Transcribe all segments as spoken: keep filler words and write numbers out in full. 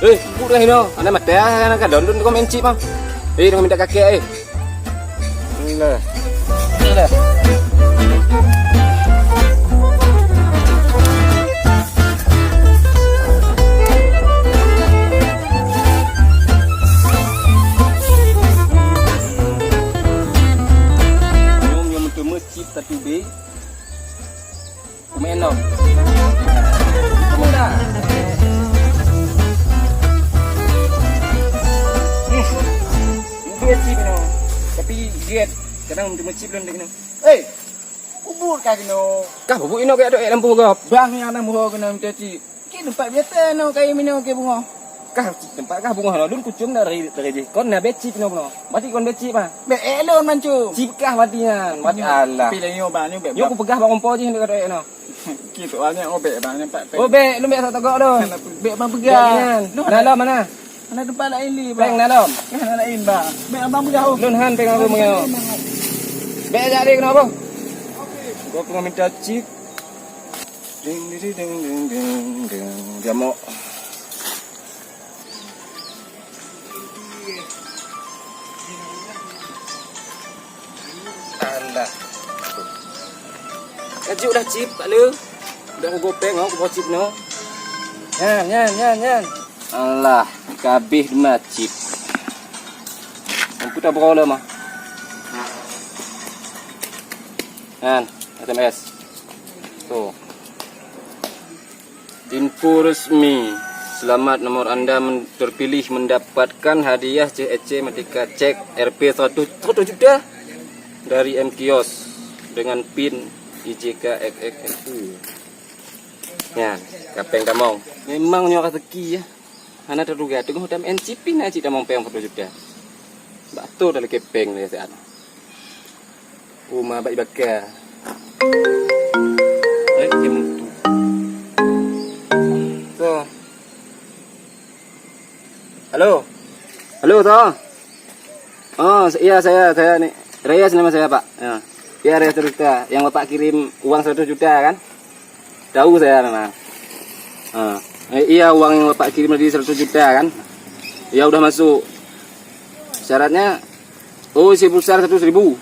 Eh, bu dah ino. Anak mata ah, anak kadon tu komen cip ah. Eh, dengan minta kakek eh. Inilah. Inilah. Nyum nyum tu meucip satu B. Kumain lom. Kamu dah. Hmm. Mungkin cip ni. Tapi dia kadang cuma cip lom dia kena. Eh, bubur kah kena? Kah bubur ino kayak ada lampu gop. Bang yang nang buho kena minta cip. Ki tempat biasa no kayu minum ke bunga. Kah tempat kah bunga no lun kucum dari dari jih. Kon na becip no no. Berarti kon becip ah. Be elon mancung. Cip kah berarti nyan. Berarti alah. Pilih yo bang ni be. Yo ku peugah bang umpo jih dekat no. Ki soalnya obek bang nampak. Obek lu biasa togok tu. Bek bang peugah. Bek nyan. Dalam mana? Anak tempat lain li bang. Peng dalam. Kan anak lain bang. Bek abang peugah oh. Lun han peng aku mengayo. Bek jadi kenapa? Gua pengen minta cip. Ding ding ding ding ding ding. Jamok. Alah. Kajuk dah cip, Pak Le. Dah aku gopeng, aku bawa cip no. Nyan, nyan, nyan, nyan. Alah, kabeh macit. Lampu tak berapa lama. Kan, S M S. Tuh. Info resmi. Selamat, nomor anda men- terpilih mendapatkan hadiah C E C Merdeka, cek R P seratus, seratus juta dari M Kios dengan pin I J K X X F U. Nyan, kapeng tamong. Memang nyoe rezeki ya. Hana teuduga teungoh tam N C P na cit tamong peng puluh juta. Bak tu dah lakée peng lé saat. Uma bak ibaka. Eh, dia mutu. So. Halo. Halo, Toh. Oh, iya saya, saya ni. Reyes nama saya, Pak. Ya. Ya, Reyes Cerita. Yang Bapak kirim uang seratus juta kan? Tahu saya memang. Ha. Eh, iya, uang yang Bapak kirim tadi seratus juta kan? Ya udah masuk. Syaratnya, oh, isi pulsa seratus ribu.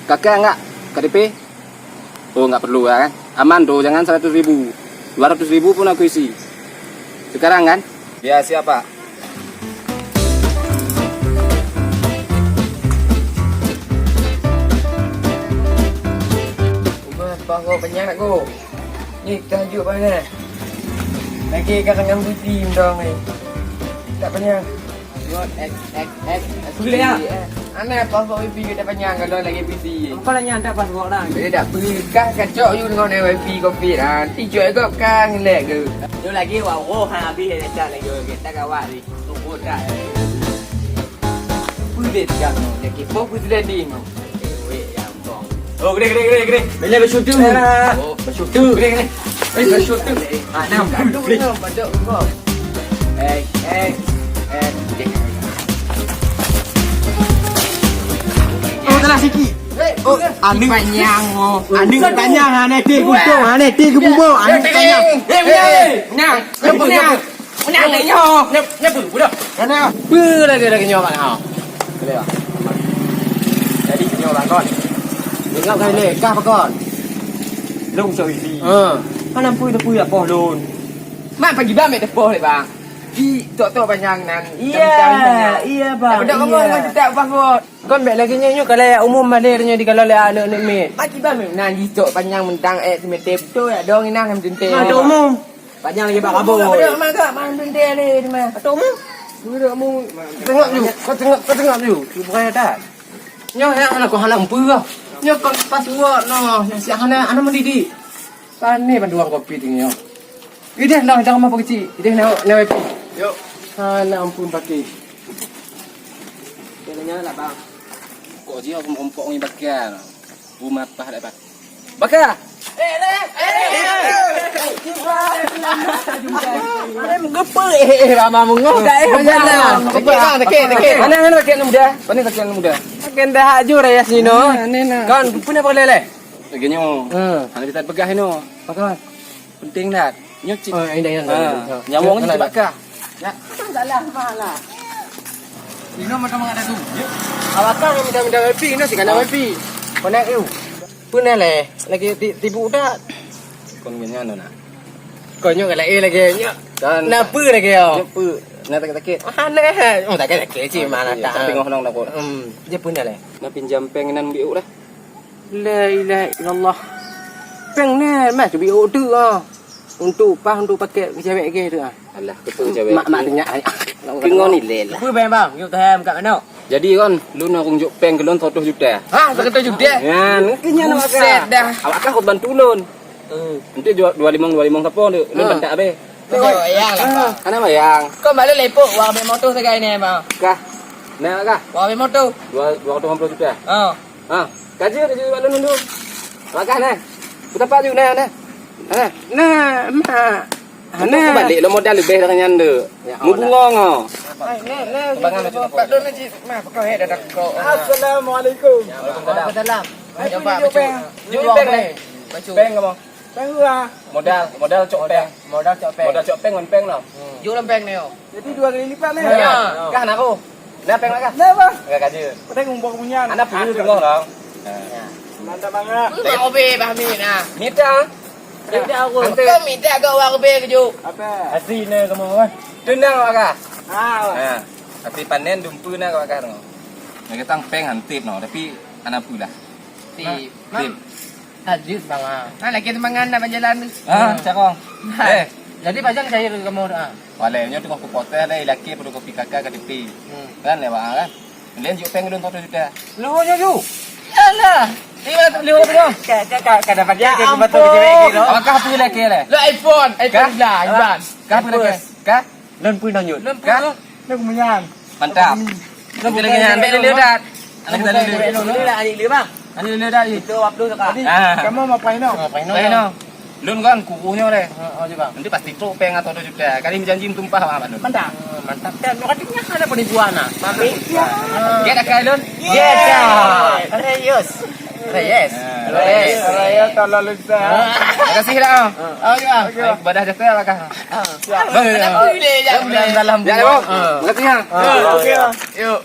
K K enggak? K T P? Oh, enggak perlu ya kan? Aman tuh, jangan seratus ribu. Dua ratus ribu pun aku isi. Sekarang kan? Ya, siap, Pak. Uma, Pak, kok banyak nak kok? Ni, tajuk bangai. Lagi ka dengan busy mendong ni. Tak panyang. Buat X X X. Boleh ya? Anak apa kok pipi kita panyang kalau lagi busy. Apa lah nyan tak pas kok lah. Dia tak pergi kah kacok you dengan F Y P kopi lah. Nanti cuek kau kah ngelek ke. Dia lagi wah roh ha habis dia tak lagi kita kawat ni. Tunggu tak. Boleh kan. Dia kipo pun sudah di. Oh, gede, gede, gede, gede. Bila bersyukur. Oh, bersyukur. Gede, gede. Eh, bersyukur. Ah, nam. Duduk, duduk, duduk. Eh, eh, eh. Oh, telah sikit. Oh, aneuk panyang, oh. Aneuk tanyang, aneuk ti guntung, aneuk ti geububok, aneuk tanyang. Eh, eh, eh. Nah, nah. Nyan lé nyoe. Nyan, nyan peue, peue dah? Nyan, nyan. Peue lagèe, lagèe nyoe, Pak? Ha. Boleh, Pak. Jadi, nyoe, Bang, kon. Ingat kan lé, kah pakon? Lôn cok wifi. Ha. Kan ampui teupui dak poh lôn. Mak pagi bang mek tepoh lé, Bang. Di tok-tok panyang nan. Iya, iya, Bang. Dak ngomong dengan tetap password. Kon bèk lagèe nyoe, nyoe ka layak umum madé nyoe dikalon lé aneuk-aneuk miet. Pagi bang mek nan di tok panyang mendang eh, semeter betul ya, dong inang yang tente. Ada umum. Panjang lagi bak kabur. Pada mak kak, mak tente ada di mana? Ada umum. Tengok ju, kau tengok, kau tengok ju. Bukan ada. Nyoh yang anak kau halang pura. Nyoh kau pas uak noh, nyoh siang hana, hana mendidik. Pane bantuan kopi tinggi nyoh. Ideh noh jangan mau kecil, ideh nak nak wepi. Yuk. Hana ampun pakai. Jangan lah bang. Kok dia aku kompok ni bakal. Rumah apa dah bak. Baka! Eh, eh, eh, eh, eh. Ada menggepe, eh, eh, ramah menggoda, eh, macam mana? Sakit, bang, sakit, sakit. Mana, mana sakit anak muda? Mana sakit anak muda? Sakit dah haju raya sini, no. Nah, ni, nah. Kan, punya apa lele? Lagi nyo. Hmm. Hana bisa peugah ino. Apa kawan? Penting dah. Nyoe cit. Oh, indah, indah, indah. Ha, indah. Nyawong ni cit bakah. Ya, salah malah. Ino macam mana tu? Awak kan minta-minta wifi, ino sih kan wifi. Connect you. Pernah leh, lagi ti-, tibu dah. Kon nyan na. Kau nyoe galak eh lagi nyoe. Kan. Napa lagi yo? Nyoe pe, na sakit-sakit. Ah, nah. Oh, sakit-sakit cik mana tak. Tapi ngoh nong takut. Hmm, dia pernah leh. Na pinjam peng nan biuk dah. La ilaha illallah. Peng ni mah tu biuk tu ah. Untuk pah untuk pakai cewek ke tu ah. Alah, betul cewek. Mak mak tanya. Tengok ni lel. Apa bang bang? Yuk tahan kat mana? Jadi kan, lu nak unjuk peng ke lôn seratus juta. Ha, seratus juta? Nyan, kenyan awak. Buset dah. Awak kah bantu lôn. Hmm. Nanti dua, dua limong, dua limong sapo tu. Lôn bantak habis. Betul, ya lah. Anak bayang. Kau malu lepok wang be motor segai ni, bang. Kah? Nah, kah? Wang be motor. Dua, dua ratus lima puluh juta. Oh. Ha, kaji, kaji bak lôn dulu. Makah nah. Betapa ju nah, nah. Ha. Nah, mak. Nah. Balik lo modal lebih dari nyan tu. Ya, mubungo ngo. Hai, nah, nah. Bangan tu. Pak Don ni mah pekai dah dah kau. Assalamualaikum. Waalaikumsalam. Ayo, Pak, bacu. Ju peng. Bacu. Peng kamu. Peng dua. Modal, modal cok peng. Modal cok peng. Modal cok peng ngon peng noh. Jok lam peng ni, yo. Jadi dua kali lipat ni. Ya. Kah nak aku? Nah, peng lah kah? Nah, bang. Enggak kaji. Padahal ngumpul kemunyan. Anak punya tengok lah. Mantap banget. Mak obe bah mi nah. Minta. Minta aku. Kau minta kau wang obe keju. Apa? Asli ni kamu kan. Tenang lah kah? Ah. Ha. Tapi panen dumpu nak kau kah tengok. Nak kata peng hantip noh, tapi anak pula. Tip. Tip. Tajud bang ah. Ha, lagi temangan nak berjalan tu. Ah, cakong. Eh. Jadi pajan saya ke kamu ah. Walai nyoe tengok kupote deh laki pada kopi kakak ke tepi. Hmm. Kan lewat ah, kan. Lain juk peng dulu satu juta. Lu nyoe ju. Yalah. Ni mana tu lu tu? Ka ka ka ka dapat ya, ke betul ke cewek ke tu. Apakah apa laki leh? Lo iPhone, iPhone lah, Iban. Kah apa laki? Kah? Lôn pun lanjut. Lôn pun. Kah? Lôn kemunyan. Mantap. Lôn pun kemunyan. Bek lôn dah. Anak kita lulu. Bek lôn dulu lah, anak lulu bang. Anak lulu dah. Itu waktu sekarang. Ah. Kamu mau paino? Paino. Lôn kan kukuhnya deh. Oh, oh, bang. Nanti pasti trok peng atau dua juta. Kali janji tumpah bang. Mantap. Mantap kan. Berarti nya ada penipuan ah. Tapi ya. Dia dah kai lôn. Yes. Yes. Yes. Yes. Terima kasih lah. Oh, ya. Ibadah jatuh lah kah? Bang, ya. Boleh, ya. Dalam. Ya, Bang. Makasih ya. Okey. Yuk.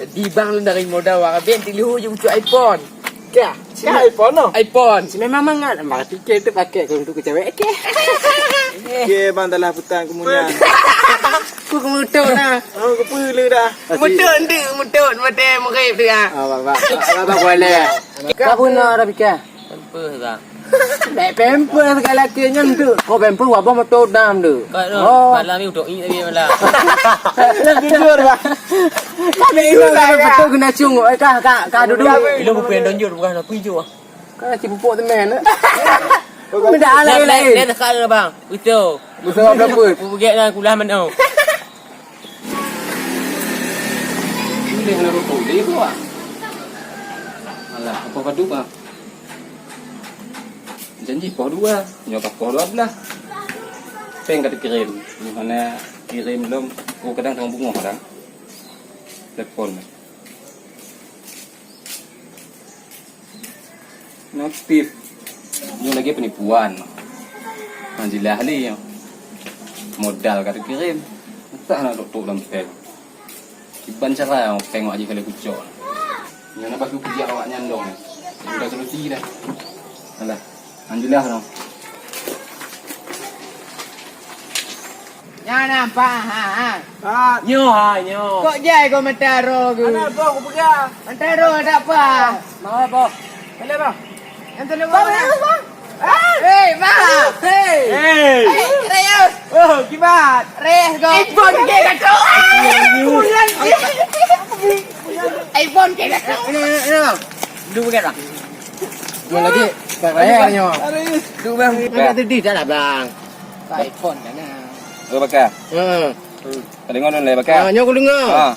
Jadi bang lôn dari modal wang abis di luhur je ucuk iPhone. Kah? Kah iPhone noh? iPhone. Si memang mangat. Maka tiket tu pakai ke untuk ke cewek. Okey. Okey bang, dah lah petang kemudian. Ku kemudian nah. Oh, kepala dah. Mutut tu, mutut mata murid tu ah. Ah, bang, bang. Bang, bang, boleh. Kau pun nak ada fikir. Pampers tak? Naik pampers kat laki nyan tu. Kau pampers wabah motor dam tu. Kau tu, oh. Malam ni udah ingat dia malam. Jujur bang. Kau nak ingat lah betul kena cung. Eh kah kah kah duduk. Lu bukan donjur bukan apa hijau ah. Kau nak cipupuk temen. Benda alai lain. Dia dekat tu bang. Betul. Betul apa? Pergi nak kulah mana? Boleh nak rukuk dia tu ah. Alah, apa padu ah. Janji poh dua, nyoe ka poh dua belas. Peng ka dikirim. Di mana kirim belum? Oh, kadang tengah bungong kadang. Telepon. Notif. Nyoe lagi penipuan. Nah, jelas ni. Modal ka dikirim. Entah nak tok-tok dalam peng. Kiban cara peng wak jih kali kucok. Nyan apa tu kerja awak nyan dong. Udah solusi dah. Alah, alhamdulillah dong. Nyan nampak ha ha. Ha. Nyoe ha nyoe. Kok jai kau mata roh ke? Anak boh aku pegang. Mata roh tak apa. Mau boh. Boleh bang. Yang tu lewat mana? Bang, bang. Ah! Hei, bang. Hei. Hei. Hei, Rayus. Oh, kibat. Rayus go. Ibon ke kacau. Ibon ke kacau. Ini, ini, ini, bang. Dua paket bang. Dua lagi. Bang Rayus nyo. Dua bang. Ada tu di dalam bang. Iphone dah nah. Dua paket. Hmm. Tadi ngono lah paket. Ah, nyo aku dengar. Ah.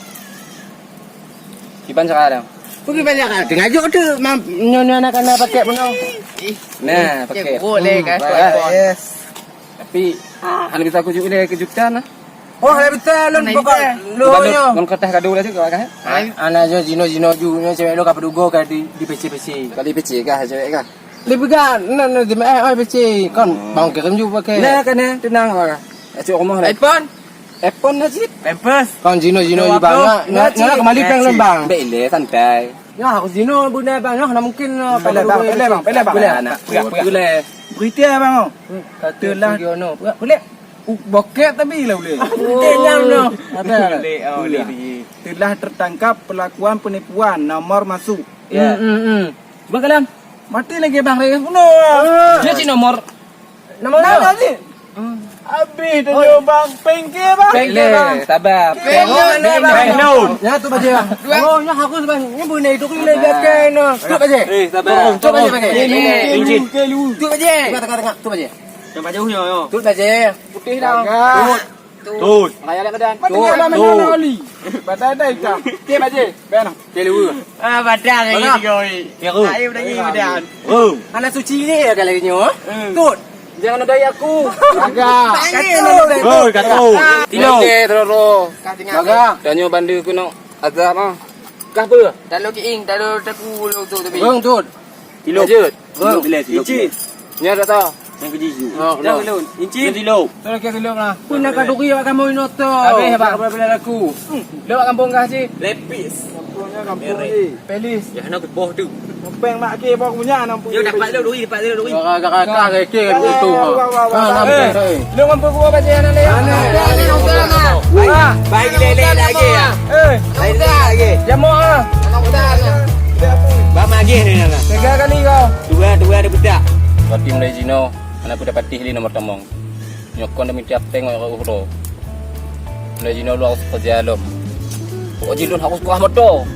Kiban cara dah. Pergi banyak kan. Tengah jok tu. Nyonya nak kena pakai penuh. Nah, pakai. Boleh kan. Yes. Tapi hana bisa aku juga kejutan lah. Oh, hana bisa lun pokok. Lu nyo. Kon kertas kado lah tu kau kan. Ana jo jino jino ju nyo cewek lu ka pedugo ka di di pece pece. Kali pece kah cewek kah? Di peugah, na, na, di meu'ah, oi, beuci. Kon, bang, kirim ju pakai. Nah, kan, nah, tenang, bang. Acuk rumah, nah. iPhone? iPhone, nah, cit. Pampers. Kon, jino, jino, Jino, bang. Apa? Nak, nak, Nah, nak cit. kembali prank lom, bang. Bek le, santai. Ya, aku jino, bunda, bang. Ya, nak mungkin, uh, Pelek, bang, pelek, bang, pelek, bang. Pelek. Nak, nak, perak, perak. Pelek. Berita, bang, oh. Hmm. Telah. Jino, perak, pelek. Uh, bokek tapi lah boleh. Berita nyam, no. Ada. Boleh, oh, boleh. Telah tertangkap pelakuan penipuan nomor masuk. Ya. Hmm, hmm, hmm. Buat kalam. Mati lagi bang Rey bunuh. Ah. Dia cik nomor. Nomor Nah, berapa? Tadi. Habis tu Oh. Bang. Pengke, bang. Pengke, bang. Sabar. Pengke, Pengke, bang. Pengke. Pengke. Ya, tu baje, bang. Dua. Oh, ya, aku, bang. Ni boleh tu, boleh Sabar. Biarkan, no. Tu baje. Eh, sabar. Tu baje, baje. Ini, ini, ini. Tu baje. Tengok, tengok, tengok. Tu baje. Yang baje, yo, yo. Tu baje. Putih dah. Jaga. Tut. Tut. Raya dah keadaan. Mana Tut. Tut. Mana oli? Badan dah hitam. Okey, baje. Bang. Okey, dua. Ah, badan lagi Mana? Tiga, oi. Tiga. Ayo dah ni badan. Oh. Anak suci ni ya kalau nyo. Hmm. Tut. Jangan nodai aku. Agak. Tangan Kacau. Nodai. Oh, kacau. Tilo. Okey, terus. Agak. Tanyo bandu kena azab ah. Kah apa? Tak lo kiing, tak lo taku lo tu tapi. Bang, Tut. Tilo. Lanjut. Bang. Tilo, tilo. Inci. Nya tak tahu. Yang keji tu. Oh, Dah no. Belum. Inci. Tilo. Tu lagi tilo lah. Pun nak kaduri awak kamu inoto. Habis, Abang. Apa bila aku? Lewat kampung kah, Cik? Lepis. Kampungnya kampung Merek. Ni. Pelis. Ya, nak boh tu. Peng mak ke boh punya anak pun. Yo dapat lo duri, dapat lo duri. Gara-gara kah reke kan itu. Wah, wah, wah, wah. Ha, nampak saya. Lu mampu gua baca anak dia. Anak dia, anak dia, anak dia. Baik, baik, lele lagi ya. Eh. Baik, lele lagi. Jamu ah. Anak muda, anak. Bang magih ni, anak. Tiga kali kau. Dua, dua ada budak. Berarti mulai Jino, anak budak patih li nomor tamong. Nyokon demi tiap tengok uroe. Mulai Jino lu harus kerja lom. Pokok jilun harus kuah motor.